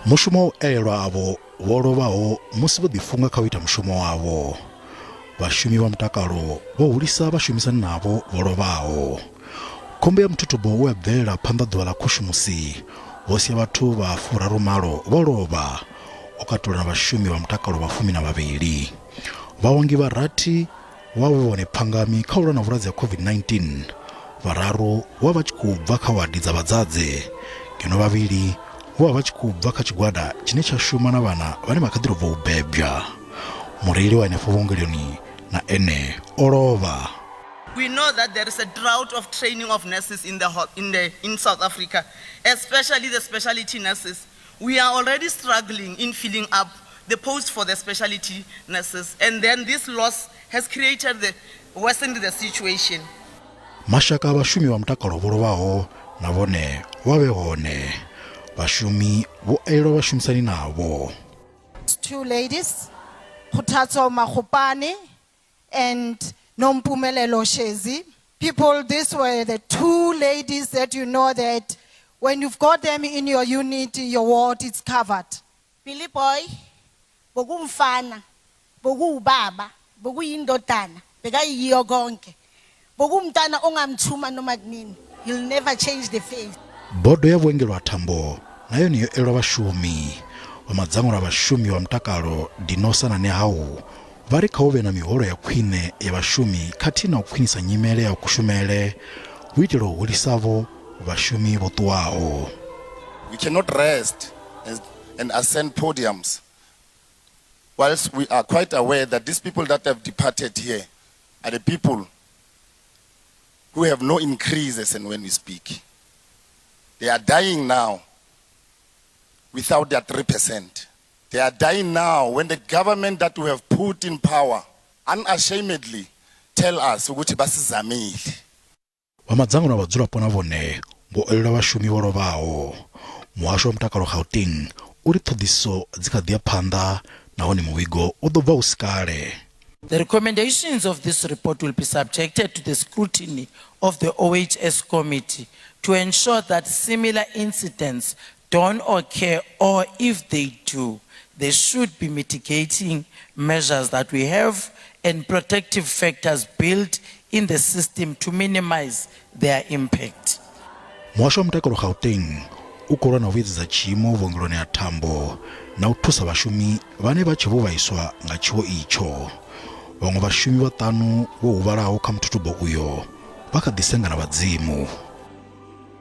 Mushumo wa u elelwa avho vho lovhaho musi vho ḓifunga kha u ita mushumo wavho. Vhashumi vha mutakalo vho hulisa vhashumisani navho vho lovhaho. Khombo ya muthuthubo we wa bvelela phanḓa ḓuvha ḽa Khushumusi wo sia vhathu vha 30 vho lovha, u katela na vhashumi vha mutakalo vha 12. Vhaongi vha rathi vho vha vhe vhone phangami kha u lwa na vhulwadze ha COVID-19, vhararu vho vha vha tshi khou bva kha wadi dza vhadzadze, ngeno vhavhili vho vha vha tshi khou bva kha tshigwada tshine tsha shuma na vhana vhane vha kha ḓi tou bva u bebwa. Mureili wa henefho vhuongeloni na ene o lovha. We know that there is a drought of training of nurses in the, in the, in South Africa, especially the specialty nurses. We are already struggling in filling up the post for the specialty nurses, and then this loss has created the, worsened the situation. Mashaka a vhashumi vha mutakalo vho lovhaho na vhone vho vha vhe hone. Vhashumi vho elelwa vhashumisani navho. Two ladies, Kgothatso Magopane and Nompumelelo Shezi. People, these were the two ladies that you know that when you've got them in your unit, your ward is covered. Billy Boy bokumfana bokuwubaba bokuyindodana bekayiyo konke bokumntana ongamthuma noma kunini he'll never change the face. Bodo ya vhuengelo ha Thambo na yone yo elelwa vhashumi. Vha madzangano a vhashumi vha mutakalo Dinosa na Nehawu vha ri kha hu vhe na miholo ya khwine ya vhashumi khathihi na u khwinisa nyimele ya kushumele hu itela u hulisavho vhashumi vho ṱuwaho. We cannot rest and ascend podiums whilst we are quite aware that these people that have departed here are the people who have no increases and when we speak. They are dying now without their 3%. They are dying now when the government that we have put in power unashamedly tell us ukuthi basizamile. Vha madzangano a vhadzulapo na vhone vho elelwa vhashumi vho lovhaho. Muhasho wa Mutakalo Gauteng u ri ṱhoḓisiso dzi kha ḓi ya phanḓa nahone muvhigo u ḓo bva hu si kale. The recommendations of this report will be subjected to the scrutiny of the OHS committee to ensure that similar incidents don't occur or if they do, there should be mitigating measures that we have and protective factors built in the system to minimize their impact. Muhasho wa Mutakalo Gauteng u khou lwa na u vhuyedzedza tshiimo vhuongeloni ha Thambo na u thusa vhashumi vhane vha tshe vho vhaiswa nga tshiwo itsho. Vhaṅwe vhashumi vhaṱanu vho huvhalaho kha muthuthubo uyo vha kha ḓi senga na vhadzimu.